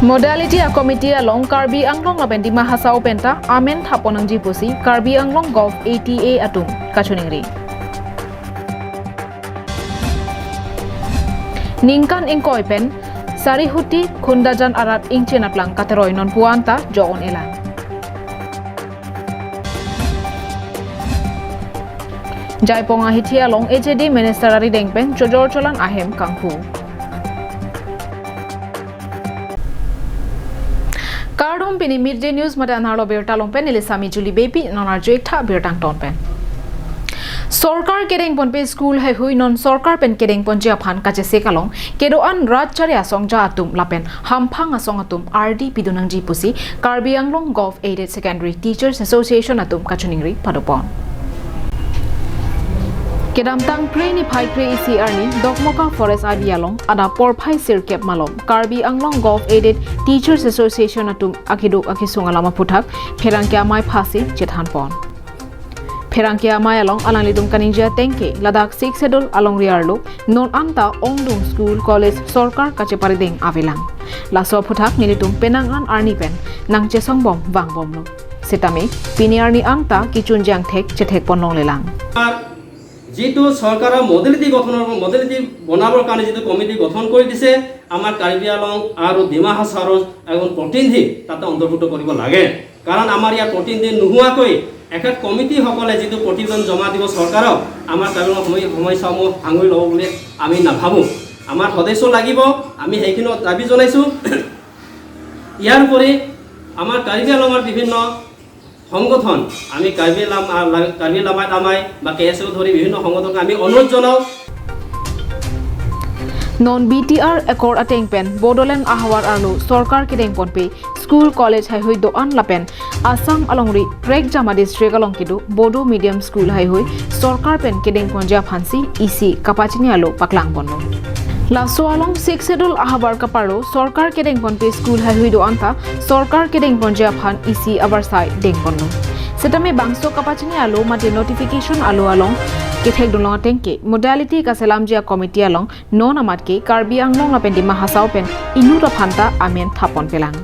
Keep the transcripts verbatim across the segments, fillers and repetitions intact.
Modality a-committee along Karbi Anglong lapen Dima Hasao penta amen thap pon nangji pusi Karbi Anglong Gov A T A atum kachiningri. Ningkan ingkoi pen Sarihuti Khundajan arat ingchin aplang kateroi nonpu anta jo-on elang. Jaipong ahithi along H A D Minister arideng pen chojor cholang ahem kangpu. Kardom, pini Midday News mate anarlo birta along pen neli Sami Julie Beypi, non arju-ik tha birta angton pen. Sorkar kedeng ponpe school heihui non sorkar pen kedeng ponji aphan kachesik along kedo-an rat chari asong ja atum lapen hamphang asong atum ardi pidun nangji pusi Karbi Anglong Gov Aided Secondary Teachers Association atum kachiningri padopon. Kedamtang Phre niphai kre-isi arni Dokmoka Forest Avi along adap porphai sirkep malom Karbi Anglong Gov Aided Teachers Association atum akeduk akesung alam aphuthak pherangke amei phasi chethan pon. Pherangke amei along alanglitum kaningje ateng ke ladak Sixth Schedule alongri arlo non anta ongdung school college sorkar kacheparideng avelang. Laso aphuthak nelitum penang an arni pen nangchesong bom vangbomlo. Setame pini arni anta kechunjang thek chethek pon longlelang. যিটো চৰকাৰৰ মডেলিটি গঠনৰ, মডেলিটি বনাবৰ কাৰণে যিটো কমিটি গঠন কৰি দিছে, আমাৰ কাৰ্বি আংলং আৰু ডিমা হাছাওৰ এজন প্ৰতিনিধি তাতে অন্তৰ্ভুক্ত কৰিব লাগে। কাৰণ আমাৰ ইয়াত প্ৰতিনিধি নোহোৱাকৈ একে কমিটিসকলে যিটো প্ৰতিবেদন জমা দিব চৰকাৰক, আমাৰ কাৰ্বি আংলং সময়-, সমস্যাসমূহ সাঙুৰি ল'ব বুলি আমি নাভাবোঁ। আমাৰ সদস্য লাগিব, আমি সেইখিনি দাবী জনাইছোঁ। ইয়াৰ উপৰি আমাৰ কাৰ্বি আংলঙৰ বিভিন্ন সংগঠন, আমি কাৰ্বি লাম-, আ, লা-, কাৰ্বি লামাইট আমাই বা কে এছ ইউ ধৰি বিভিন্ন সংগঠনক আমি অনুৰোধ জনাওঁ। Non B T R Accord ateng pen Bodoland ahavar arlo sorkar kedeng ponpe school college heihui do-an lapen Assam alongri Rekjama district along kedo Bodo medium school heihui sorkar pen kedeng ponji aphansi isi kapachini alo paklang ponlo. Laso along Sixth Schedule ahavar kaparlo sorkar kedeng ponpe school heihui do-an ta sorkar kedeng ponji aphan isi avarsai deng ponlo. Setame bangso kapachini alo mate notification alo along kethek dunlong ateng ke modality kaselamji a-committee along non amat ke Karbi Anglong lapen Dima Hasao pen inut aphan ta amen thap ponpelang.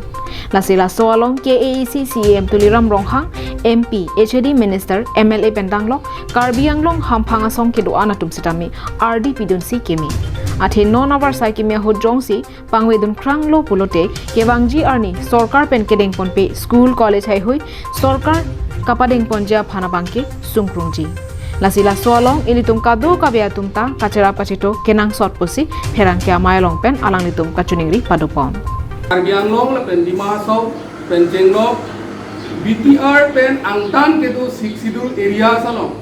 Lasi laso along K A A C C E M Tuliram Ronghang, M P, H A D Minister, M L A pen danglok Karbi Anglong hamphang asong kedo-an atum setame ardi pidunsi keme. Athe non avarsai keme ahut jongsi pangvedun kranglo pulote kevangji arni sorkar pen kedeng ponpe school college heihui sorkar kapadeng ponji aphan abangke sungkrungji. Lasi laso along ilitum kadokave atum ta kachera pachito kenangsot pusi pherangke amei along pen alanglitum kachiningri padopon. Karbi Anglong lapen Dima Hasao pen chenglok B T R pen angtan kedo Sixth Schedule areas along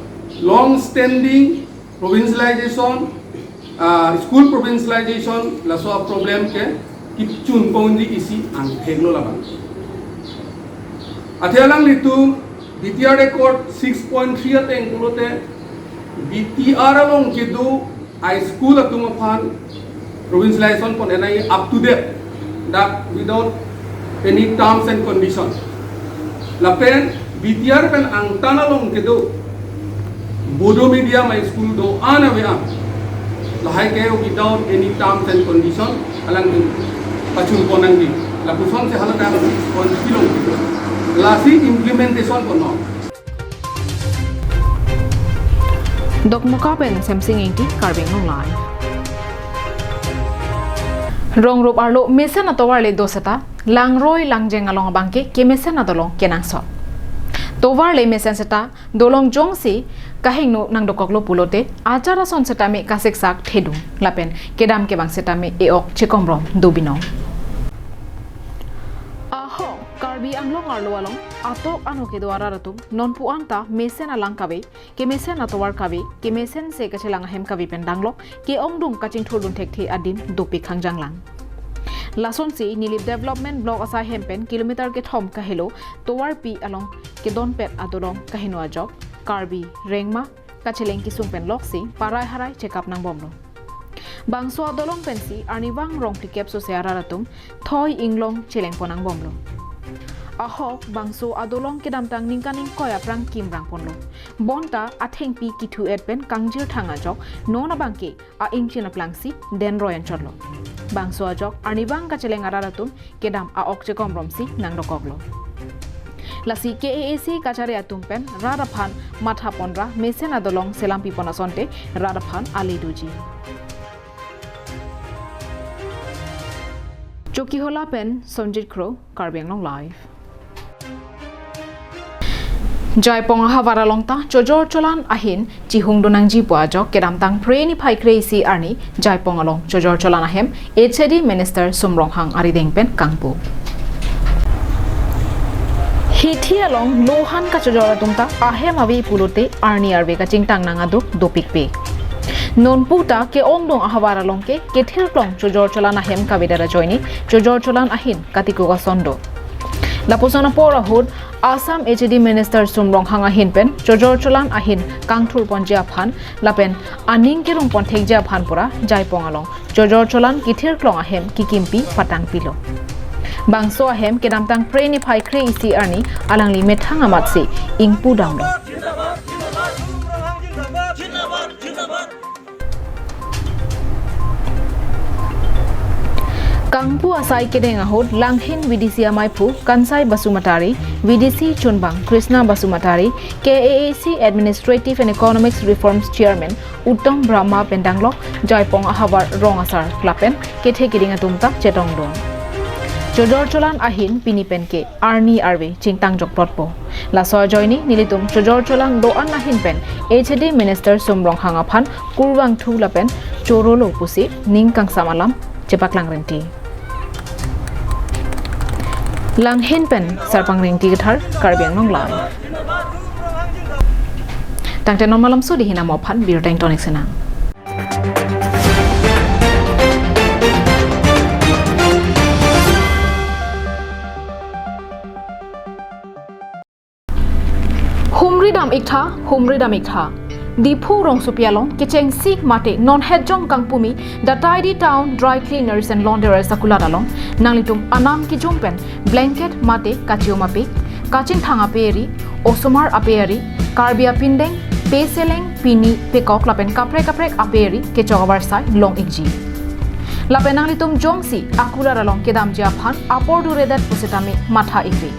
long standing provincialization, ah, school provincialization laso a-problem ke kechun ponji isi angthek lo labang. Athe alanglitum B T R Accord six point three ateng pulote B T R along kedo high school atum aphan provincialization pon enai up to date, that without any terms and condition. Lapen B T R pen angtan along kedo Bodo medium high school do-an ave-an, lahai ke without any terms and condition alangtum pachun pon nangji. Lapuson si hala ta pon pilong. Lasi implementation pon non. Dokmoka pen Semsing Engti, Karbi Anglong Live. Rong rup arlo mesen atovar le do seta, langroi langjeng along abangke kemesen adolong kenangsot. Tovar le mesen seta, dolong jongsi kahingno nangdokoklo pulote, achar ason setame kasiksak thedung, lapen kedam kevang setame e-ok chekomrom do binong. Ahok, Karbi Anglong arlo along atok ano kedo arat atum nonpu anta mesen alang kave, kemesen atovar kave, kemesen se kachelang ahem kave pen danglok ke-ongdung kachingthurdun thekthe adim dopik hangjanglang. Lasonsi Nilip Development Block asai hem pen kilometer kethom kahelo tovarpi along kedonpet adolong kaheno ajok Karbi Rengma kacheleng kesung pen loksi parai harai chekap nangbomlo. Bangso adolong pensi arnivang rong phlikep sose arat atum thoi inglong cheleng pon nangbomlo. Ahok bangso adolong kedamtang ningkan ingkoi aphrang kimrang ponlo. Bonta athengpi kithu-et pen kangjir thang ajok non abangke a-ingchin aplangsi denroi anchotlo. Bangso ajok arnivang kacheleng arat atum kedam a-ok chekomromsi nangdokoklo. Lasi K A A C kachari atum pen rat aphan matha ponra mesen adolong selam pipon asonte rat aphan ale doji. Chokihola pen Sonjit Kro, Karbi Anglong Live. Jaipong ahavar along ta chojor cholan ahin chihung donangji pu ajok kedamtang Phre niphai kre-isi arni Jaipong along chojor cholan ahem H A D Minister Sum Ronghang arideng pen kangpu. Hithi along lohan kachojor atum ta ahem ave pulote arni arve kachingtang nang aduk dopikpik. Nonpu ta ke-ongdung ahavar along ke kethirklong chojor cholan ahem kavedet ajoine chojor cholan ahin katikuk ason do. Lapuson apor ahut Assam H A D Minister Sum Ronghang ahin pen chojor cholan ahin kangthur ponji aphan lapen aning kerung pon thekji aphan pura Jaipong along chojor cholan kethirklong ahem kikimpi patangpilo. Bangso ahem kedamtang Phre niphai kre-isi arni alangli methang amatsi ingpu damlo. Kangpu asai kedeng ahut Langhin V D C amaiphu Kansai Basumatary, V D C chunbang Krishna Basumatary, K A A C Administrative and Economics Reforms Chairman Uttam Brahma pen danglok Jaipong ahavar rong asar lapen kethe keding atum ta chetongdun. Chojor cholan ahin pini penke arni arve chingtang jokprotpo. Laso ajoine nelitum chojor cholan do-an ahin pen H A D Minister Sum Ronghang aphan kurvangthu lapen chorolo pusi ning kangsam alam chepaklang rinti. Langhin pen Sarpang Ringti Kathar, Karbi Anglong Live. Tangte non malomso dei hinam aphan birta ingtonik sinang. Humri dam iktha, humri dam iktha. Diphu rongsopi along kechengsi mate non hetjong kangpumi The Tidy Town Dry Cleaners and Launderers akulat along nanglitum anam kijum pen blanket mate kachium apik, kachingthang aperi, osomar aperi, Karbi apindeng, peseleng, pini, pekok lapen kaprek kaprek aperi kechok avarsai long ikji. Lapen nanglitum jongsi akulat along kedamji aphan apor duredet pusitame matha ikri.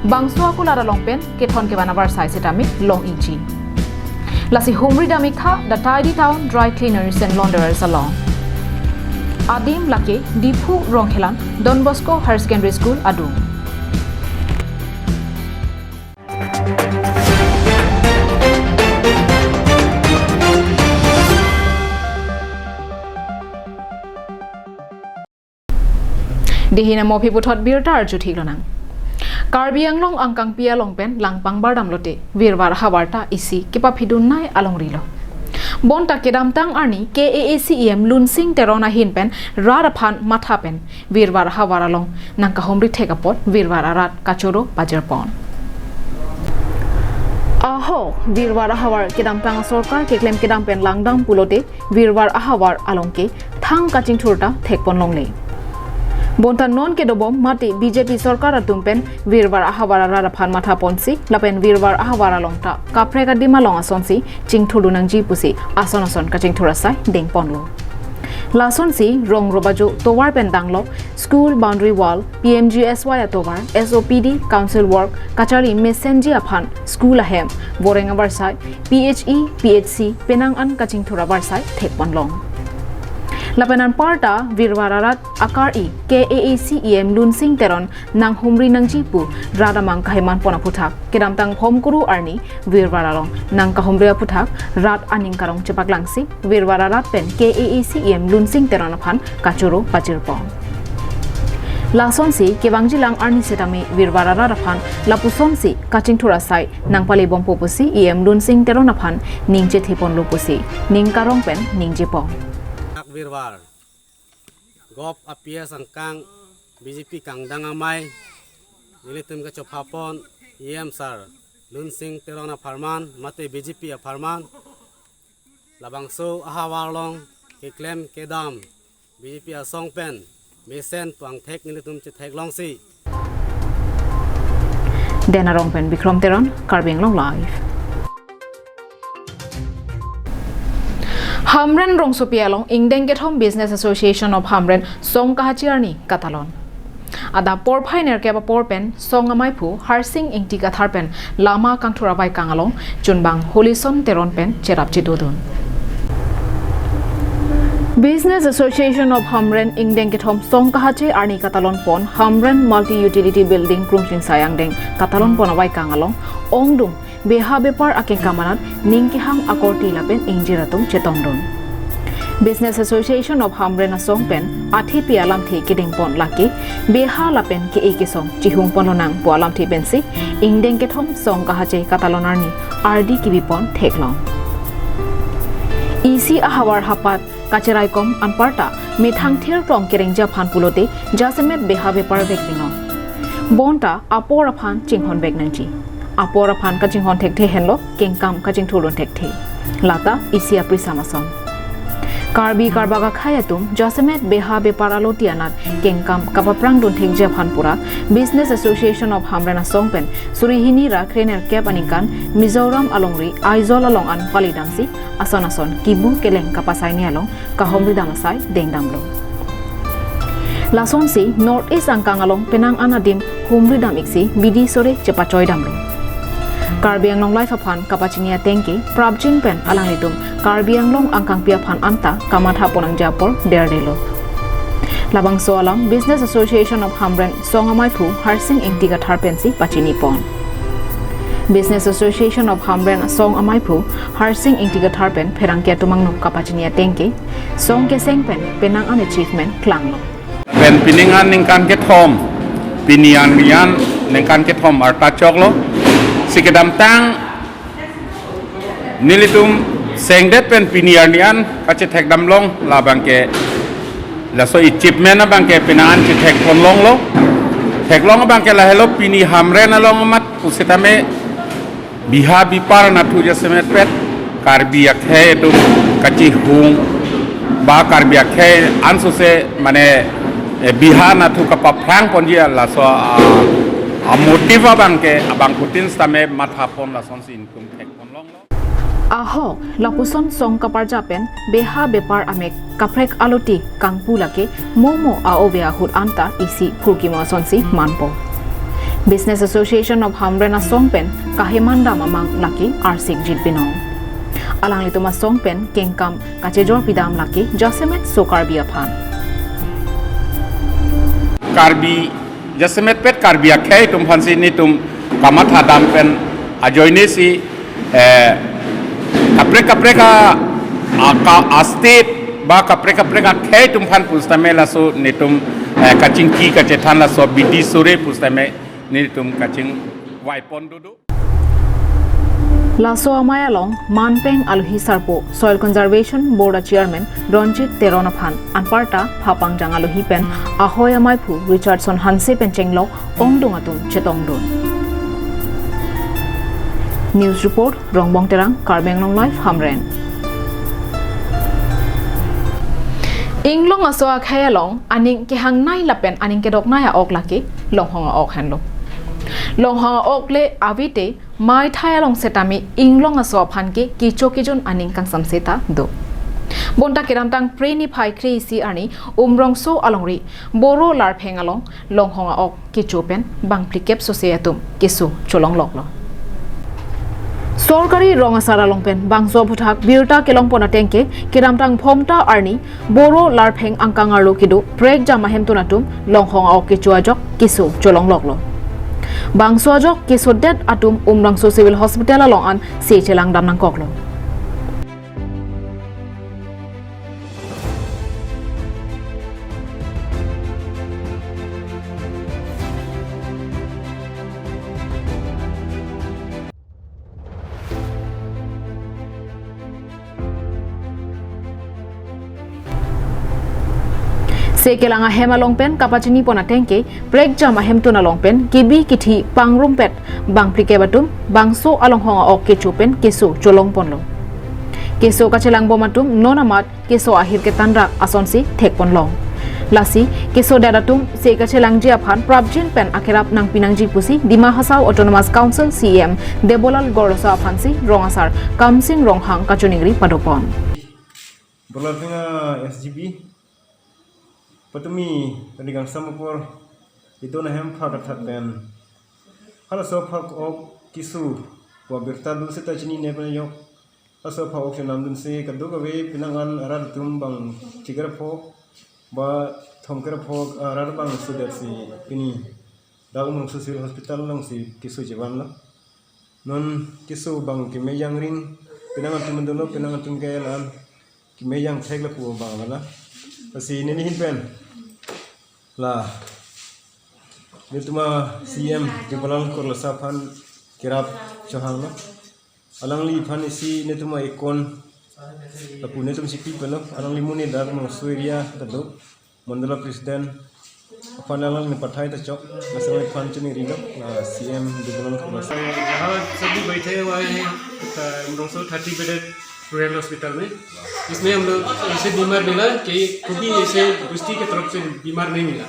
Bangso akulat along pen kethon kevan avarsai sitame long ikji. Lasi humri dam iktha The Tidy Town Dry Cleaners and Launderers along. Adim lake Diphu Rongkhelan Don Bosco Higher Secondary School adung. Dei hinam aphi puthot birta arju thik lonang. Karbi Anglong angkangpi along pen langpang bardam lote virvar havar ta isi kepaphidun nai alongri lo. Bonta kedamtang arni K A A C E M Lunsing Teron ahin pen rat aphan matha pen virvar havar along nangkahumri thek apot virvar arat kachoro pajirpon. Ahok virvar havar kedamtang sorkar keklem kedam pen langdam pulote virvar ahavar along ke thang kachingthur ta thekpon longle. Bonta non kedobom mate B J P sorkar atum pen virvar ahavar arat aphan matha ponsi lapen virvar ahavar along ta kaprek adim along asonsi chingthur dunangji pusi ason ason kachingthur asai dengponlo. Lasonsi rong robajo tovar pen danglok school boundary wall, P M G S Y atovar, S O P D, council work kachari mesenji aphan school ahem voreng avarsai, P H E, P H C penang an kachingthur avarsai thekponlong. Lapen anparta virvar arat akar-i K A A C E M Lunsing Teron nanghumri nangji pu rat amang kaheman pon aphuthak kedamtang Phomkuru arni virvar along nangkahumri aphuthak rat aning karong chepaklangsi virvar arat pen K A A C E M Lunsing Teron aphan kachoro pajirpon. Lasonsi kevangjilang arni setame virvar arat aphan lapusonsi kachingthur asai nangpalebompo pusi E M Lunsing Teron aphan ningje theponlo pusi ning karong pen ningjepon. Ak virvar gop a P S angkang B J P kangdang amei nelitum kachopha pon E M sir Lunsing Teron apharman mate B J P apharman labangso ahavar along keklem kedam B J P asong pen mesen pangthek nelitum chetheklongsi Den Arong pen Bikrom Teron, Karbi Anglong Live. Hamren rongsopi along ingdeng kethom Business Association of Hamren song kahachi arni katalon. Adap porphai nerkep apor pen song amaiphu Harsing Ingti Kathar pen lama kangthur avaikang along chunbang Holison Teron pen cherap chedodun. Business Association of Hamren ingdeng kethom song kahachi arni katalon pon Hamren Multi Utility Building Krungsing Sayang deng katalon pon avaikang along ongdung beha bepar akengkam anat ning kehang akorte lapen ingjir atum chetongdun. Business Association of Hamren asong pen athepi alamthe kedeng pon lake beha lapen ke-e kesong chihung pon lonang pu alamthe pensi ingdeng kethom song kahachi katalon arni ardi kebi pon theklong. Isi ahavar hapat kacheraikom anparta methang thirklong kerengji aphan pulote jasemet beha bepar vek binong. Bonta apor aphan chinghon vek nangji. Apor aphan kachinghon thekthe henlo kengkam kachingthurdun thekthe. Lata isi aprisam ason. Karbi karbak akhei atum jasemet beha bepar aloti anat kengkam kapaprangdun thekji aphan pura Business Association of Hamren asong pen suri hini ra kre nerkep aningkan Mizoram alongri Aizawl along an palidamsi ason ason kibu keleng kapasaini along kahumridam asai dengdamlo. Lasonsi North East angkang along penang an adim humridam iksi bidi sore chepachoidamlo. Karbi Anglong Live aphan kapachini ateng ke prapjin pen alanglitum Karbi Anglong angkangpi aphan anta kamatha pon nangji apor derdelo. Labangso alam Business Association of Hamren song amaiphu Harsing Ingti Kathar pensi pachini pon. Business Association of Hamren song amaiphu Harsing Ingti Kathar pen pherangke atum angno kapachini ateng ke song keseng pen penang an achievement klanglo. Pen pining an ningkan kethom, pini an rian ningkan kethom arta choklo. Si kedamtang nelitum sengdet pen pini arni an kachethekdam long labang ke laso achievement abang ke penang an chethek pon longlo. Theklong abang ke lahelo pini Hamren along amat pusitame beha bepar nathu jasemet pet Karbi akhei atum kachihung ba Karbi akhei ansose mane, eh, beha nathu kapaphrang ponji laso a, a motive abang ke abangphutin sitame matha pon lasonsi ingtum thek pon longlo. Ahok, lapuson song kaparja pen beha bepar amek kaprek aloti kangpu lake momo a-ove ahut anta isi phurkimo asonsi manpo. Business Association of Hamren asong pen kahemandam amang lake arsik jit binong. Alanglitum asong pen kengkam kachejor pidam lake jasemet so Karbi aphan. Karbi jasemet pet Karbi akhei atum aphansi netum kamathadam pen ajoinesi, eh, kaprek kaprek a, a, ka, a state ba kaprek kaprek akhei atum aphan pusitame laso netum, eh, kachingki kachethan laso bidi sore pusitame netum kachingvai pon dodo. Laso amei along manpeng alohi sarpo Soil Conservation Board a Chairman Ronjit Teron aphan anparta phapangjang alohi pen ahoi amaiphu Richardson Hanse pen chenglok ongdung atum chetongdun. News report, Rongbong Terang, Karbi Anglong Live, Hamren. Inglong aso akhei along aning kehangnei lapen aning kedoknei a-ok lake longhong a-ok henlo. Longhong a-ok le avite maithai along setame inglong aso aphan ke kecho kejun aning kangsam seta do. Bonta kedamtang Phre niphai kre-isi arni Umrongso alongri Boro Larpheng along longhong a-ok kecho pen bangphlikep sose atum keso cholongloklo. Sorkari rong asar along pen bangso aphuthak birta kelongpon ateng ke kedamtang Phomta arni Boro Larpheng angkang arlo kedo prekjam ahemtun atum longhong a-ok kecho ajok keso cholongloklo. Bangso ajok kesodet atum Umrongso Civil Hospital along an se chelangdam nangkoklo. Se kelang ahem along pen kapachini pon ateng ke prekjam ahemtun along pen kebi kithi pangrumpet bangphlikep atum bangso alonghong a-ok kecho pen keso cholongponlo. Keso kachelangbom atum non amat keso ahir ketanrak asonsi thekponlong. Lasi kesodet atum se kachelangji aphan prapjin pen akerap nangpinangji pusi Dima Hasao Autonomous Council C E M Debolal Gorlosa aphansi rong asar Kamsing Ronghang kachiningri padopon. Berlartinga S G B, patumi tadi kangsam apor itu nahem phak athat pen halaso phak-ok keso pu abirta do seta chinine pen ajok. Laso phak-ok chenamdunsi kadokave penang an arat atum bang chikera phok ba thomkera phok arat bang sudetsi pini Dagmang Civil Hospital alongsi keso chevanlo. Non keso bang kemejang ring, penang atum dolo, penang atum ke la-an kemejang thek lapu bang mana. Lasi neli ahin pen la netum a C E M Debolal Gorlosa aphan kerap chohanglo. Alangliphan isi netum a-account lapu netum si pi pelo. Alangli monit dak Mongso area ta do, Mandala President aphan alangli pathai ta chok. Laso aphan chiningrilo la C E M Debolal Gorlosa. यहाँ सभी बैठे हुए हैं, तो Umrangso thirty bedded rural hospital में। इसमें हम लोग ऐसे बीमार मिला कि कभी ऐसे गोष्ठी की तरफ से बीमार नहीं मिला।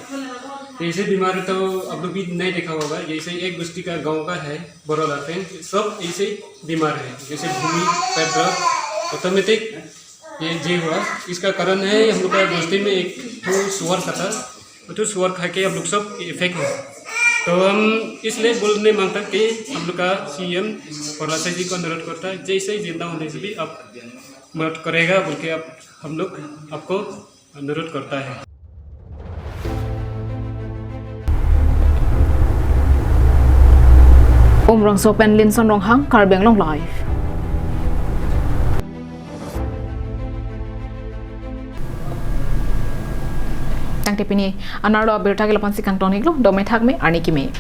तो ऐसे बीमार तो आप लोग भी नहीं देखा होगा, जैसे एक गोष्ठी का गांव का है, बरोला टेन, सब ऐसे बीमार है, जैसे भूमि, पैड्रा, ऑटोमेटिक ये जे हुआ। इसका कारण है हम लोग का गोष्ठी में एक तो सुअर खाता, तो सुअर खा के हम लोग सब इफेक्ट हुआ। तो हम इसलिए बोलने मांगता कि हम लोग का सीएम और राशा जी को अनुरोध करता है, जैसे ही जिंदा होने से भी आप मदद करेगा बोल के आप, हम लोग आपको अनुरोध करता है। Umrangso pen Linson Ronghang, Karbi Anglong Live. Tangte pini anerlo abirta ke lapu-ansi kangton-iklo, dome thakme, arni keme.